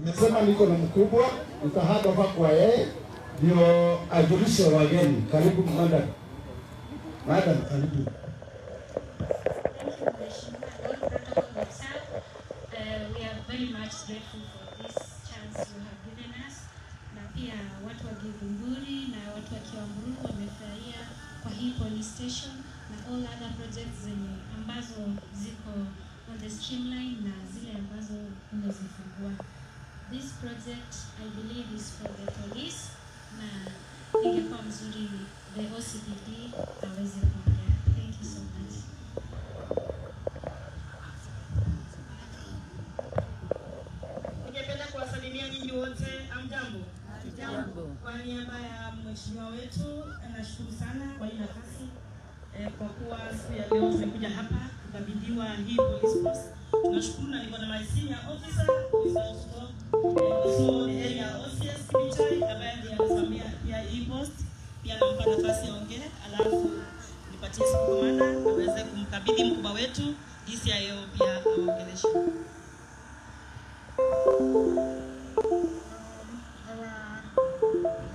Nimesema niko na mkubwa, nitahand over kwa yeye ndio ajulishe wageni. Karibu madam. Madam, karibu. Thank you, Mheshimiwa. All protocol observed. We are very much grateful for this chance you have given us. Na pia watu wa Githunguri na watu wa Kiambururu wamefurahia kwa hii police station na all other projects zenye ambazo ziko on the streamline na zile ambazo umezifungua. This project, I believe, is for the police na ingekuwa mzuri the OCPD aweze kuongea. Thank you so much. Ningependa kuwasalimia nyinyi wote. Hamjambo? Hamjambo. Kwa niaba ya mheshimiwa wetu nashukuru sana kwa hii nafasi kwa kuwa siku ya leo tumekuja hapa kukabidhiwa hii police post. Tunashukuru na niko na my senior officer who is also also the area OCS Kibichoi ambaye ndiye anasimamia pia hii post. Pia nampa nafasi aongee, alafu nipatie siku commander aweze kumkabidhi mkubwa wetu DCIO pia aongeleshe.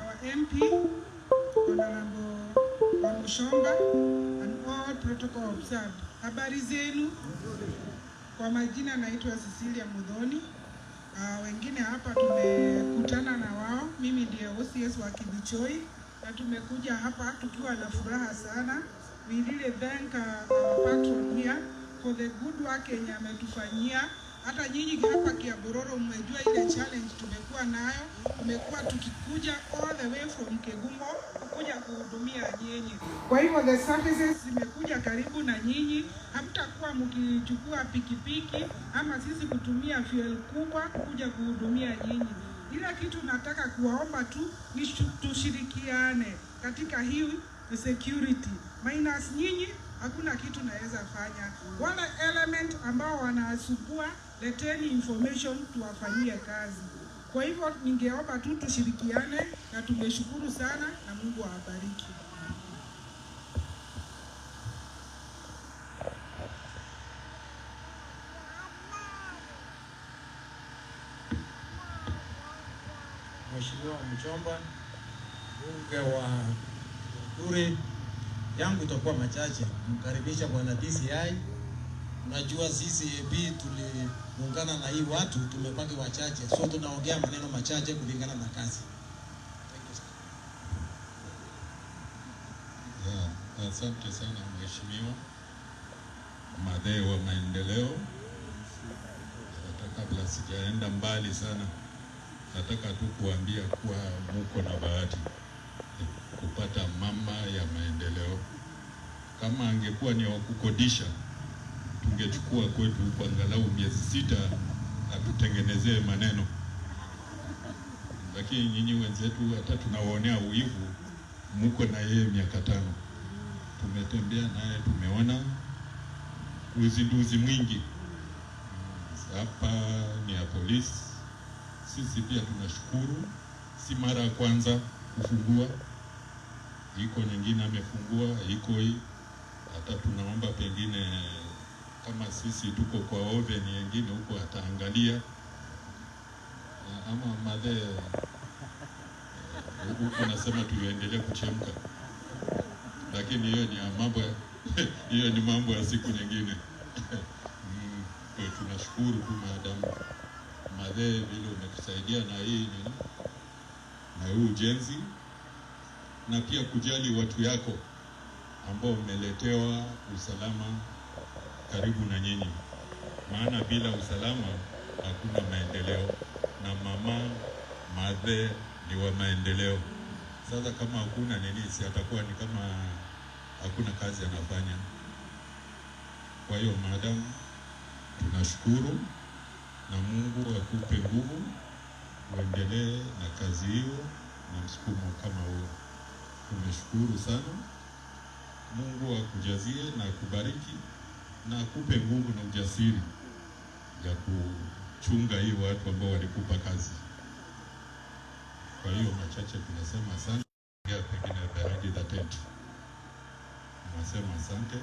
Our MP, Honorable Wamuchomba, and all protocol observed. Habari zenu? Kwa majina naitwa Cecilia Muthoni. Wengine hapa tumekutana na wao. Mimi ndiye OCS wa Kibichoi na tumekuja hapa tukiwa na furaha sana. We really thank our patron here for the good work yenye ametufanyia. Hata nyinyi hapa Kiambururu mmejua ile challenge tumekuwa nayo. Tumekuwa tukikuja all the way from Kegumo kuja kuhudumia nyinyi. Kwa hivyo the services zimekuja karibu na nyinyi, hamtakuwa mkichukua pikipiki ama sisi kutumia fuel kubwa kuja kuhudumia nyinyi. Ila kitu nataka kuwaomba tu ni tushirikiane katika hii security. Minus nyinyi hakuna kitu naweza fanya. Wale element ambao wanasugua, leteni information tuwafanyie kazi. Kwa hivyo ningeomba tu tushirikiane na tumeshukuru sana na Mungu awabariki. Mheshimiwa Mchomba, mbunge wa Githunguri, yangu itakuwa machache. Mkaribisha bwana DCI. Unajua sisi AP tuliungana na hii watu, tumebaki wachache, so tunaongea maneno machache kulingana na kazi. Thank you, sir. Yeah, asante sana Mheshimiwa Madhe wa maendeleo. Hata kabla sijaenda mbali sana, nataka tu kuambia kuwa muko na bahati kupata mama ya maendeleo. Kama angekuwa ni wa kukodisha, tungechukua kwetu huko angalau miezi 6 atutengenezee maneno, lakini nyinyi wenzetu hata tunawaonea uivu, muko na yeye miaka 5. Tumetembea naye, tumeona uzinduzi mwingi hapa ni ya polisi. Sisi pia tunashukuru, si mara ya kwanza kufungua, iko nyingine amefungua, iko hii. Hata tunaomba pengine kama sisi tuko kwa oven nyingine huko ataangalia, ama madhe huku nasema tuendelee kuchemka, lakini hiyo ni mambo ya, hiyo ni mambo ya siku nyingine. Tunashukuru tu madam Madhe vile umetusaidia na hii nini na huu ujenzi, na pia kujali watu yako ambao umeletewa usalama karibu na nyinyi, maana bila usalama hakuna maendeleo, na mama Madhe ni wa maendeleo. Sasa kama hakuna nini, si atakuwa ni kama hakuna kazi anafanya. Kwa hiyo madam, tunashukuru na Mungu akupe nguvu uendelee na kazi hiyo na msukumo kama huo. Tumeshukuru sana. Mungu akujazie na akubariki na akupe nguvu na ujasiri ya kuchunga hii watu ambao walikupa kazi. Kwa hiyo machache tunasema asante. Pengine behind the tent tunasema asante,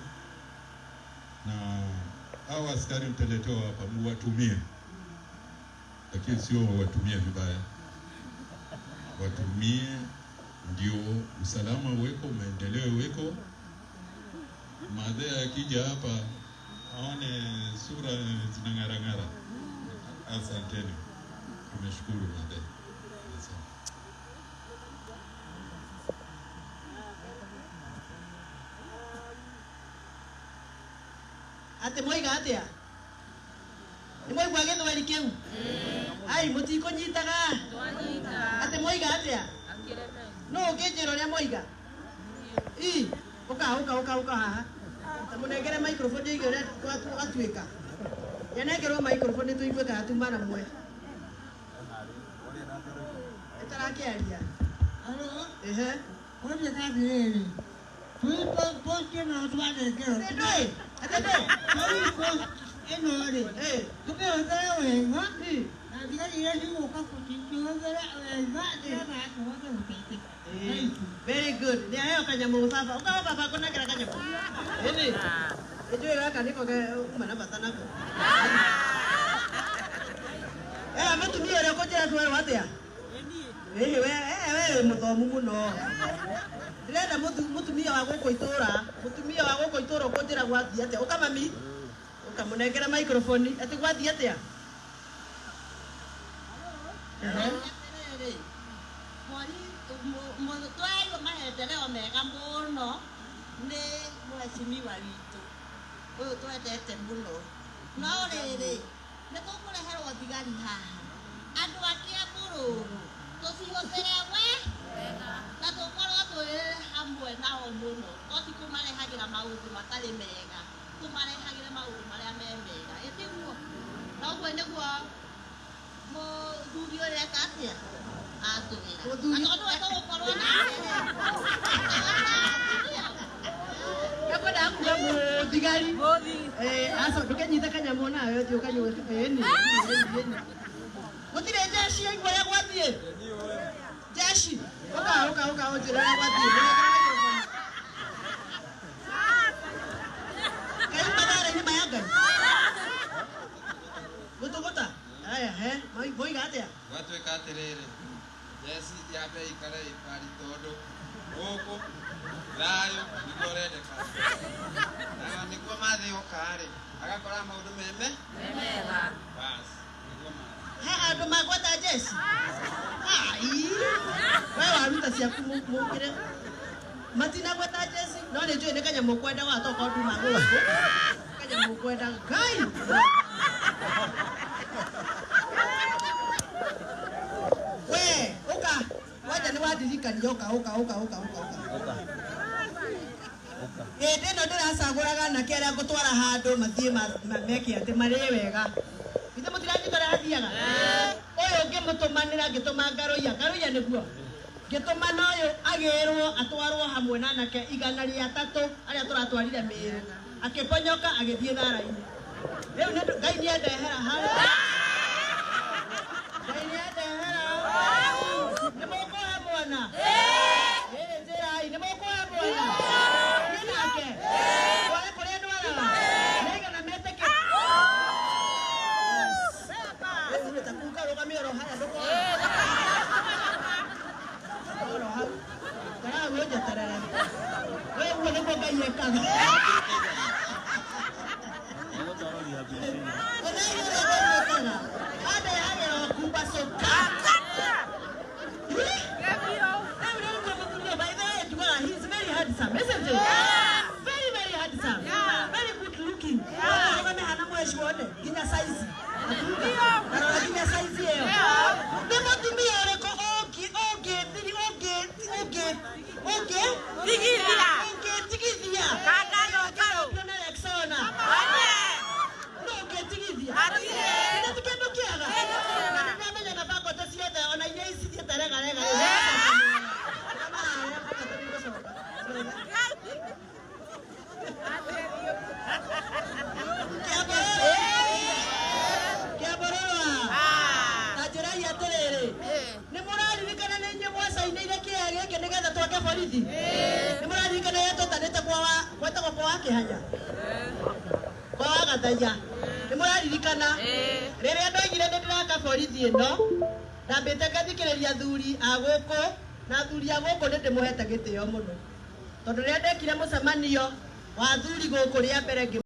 na hao askari mtaletewa hapa muwatumie, lakini lakini sio watumie vibaya, watumie ndio usalama weko, maendeleo weko. Madhe akija hapa aone sura zinang'arang'ara. Asanteni, tumeshukuru madhe. Asante. Ate moiga atia? Nĩ mwaigua gĩthweri kĩu? Ai, mũtikũnyitaga? Atĩ mwoiga atĩa? Nũ ũngĩnjĩra ũrĩa mwoiga? Ii, ũka ũka ũka ũka haha. Ta mũnengere microphone ĩige ũrĩa atuĩka. Yanengerwo microphone tũigue kana tuma na mwe. Ĩtarakĩaria. Halo? Ehe. Ũrĩa atĩrĩrĩ, twĩ no twanengerwo. Atĩ ndũĩ? Atĩ ndũĩ? Ĩno rĩ, tũkĩhũthĩre wega, na thigari iria cigũka tũcihũthĩre wega nĩgetha tũhote gũteithĩka. Very good. Nĩ aheo kanyamũ baba. Ũkawa baba ngũnengera kanyamũ. Ĩni. Ĩnjũĩ gaka nĩko uma na bata nako. Mũtumia ũrĩa ũkũnjĩra twerwo atĩa? Ĩhĩ we, we mũthomu mũno. Ndĩrenda mũtumia wa gũkũ itũra, mũtumia wa gũkũ itũra ũkũnjĩra gwathiĩ atĩa. Ũka mami. Ũkamũnengera microphone atĩ gwathiĩ atĩa? Twaigua maendeleo mega mũno nĩ mheshimiwa witũ ũyũ twendete mũno. No rĩrĩ, nĩ tũkũreherwo thigari haha. Andũ a Kĩamũrũrũ tũcihũthĩre we na tũkorwo twĩ hamwe nao mũno, to ti kũmarehagĩra maũndũ matarĩ mega, tũmarehagĩre maũndũ marĩa me mega. Ĩ tiguo? Na ũguo nĩguo mũthuri ũrĩa eka atĩa? Atwĩra. Na tondũ we tũgũkorwo nake. Nakwenda kuga mũthigari. Aca ndũkenyite kanyamũ nawe ũthiĩ ũkanyue. Ĩni. Gũtirĩ jeshi yaigua ũrĩa gwathiĩ? Jeshi. Ũka ũka ũka ũnjĩre ũrĩa gwathiĩ. Kaĩ mathaa-inĩ maya Ngai? Gũtũgũta? Aya, he, moiga atĩa? Gwatuĩka atĩrĩrĩ, jeshi yambe ĩikare ĩbari tondũ gũkũ thayũ nĩguo ũrendeka. Na nĩguo mathĩ oka-rĩ, agakora maũndũ meme mega. Bas, nĩguo mathĩ. He andũ magweta jeshi? Ai, we waruta ciaku mũkĩre. Matinagweta jeshi, no nĩ njũĩ nĩ kanyamũ kwendaga tokorwo nduma gũkũ. Kanyamũ kwendaga. Ngai! We, ũka. Wanja nĩ wandirikania ũka ũka ũka ũka ũka ũka. Hĩndĩ ĩno ndĩracagũraga anake arĩa ngũtwara handũ mathiĩ meke atĩ marĩe wega. Ithe mũtiranyita ũrĩa hathiaga? Ũyũ ngĩmũtũmanĩra ngĩtũma Ngarũiya. Ngarũiya nĩguo. Ngĩtũmana ũyũ agĩrwo atwarwo hamwe na anake 103 arĩa tũratwarire Mĩĩrũ. Akĩponyoka agĩthiĩ thara-inĩ. Rĩu Ngai nĩandehera harĩa. Ngai nĩandehera. Nĩ mũkũhe mwana? Ĩĩ njĩrai, nĩ mũkũhe mwana? Niĩ nake? Tware kũrĩa ndwaraga? Nĩaigana metĩkĩra? Rĩu rĩ, ta kuu karũgamie oro harĩa ndũkore. Oro hau. Karau ũnjeterere. We ũguo nĩguo Ngai ekaga. Onai ũrĩa Ngai ekaga. Andehagĩra o kumbacũka. By the way, he is very handsome, isn't he? Very, very handsome. Very good looking. Nginya size. Nginya size ĩyo. Nĩ mũtumia ũrĩkũ ũngĩtigithia? Rexona. No ũngĩtigithia. Githĩ ti kĩndũ kĩega? Na nĩndamenya na bangote ciothe ona iria icithiĩte regarega. Kĩambororwa. Ta njĩrai atĩrĩrĩ, nĩ mũraririkana nĩ inyuĩ mwacainĩire kĩea gĩkĩ nĩgetha twake borithi? Nĩ mũraririkana ũrĩa twetanĩte gwetagwo kwa wa Kĩhanya? Kwa wa Gathaiya. Nĩ mũraririkana rĩrĩa ndoigire nĩ ndĩraka borithi ĩno, ndambĩte ngathikĩrĩria athuri a gũkũ, na athuri a gũkũ nĩ ndĩmũhete gĩtĩo mũno, tondũ rĩrĩa ndekire mũcemanio wa athuri gũkũ rĩa mbere ngĩ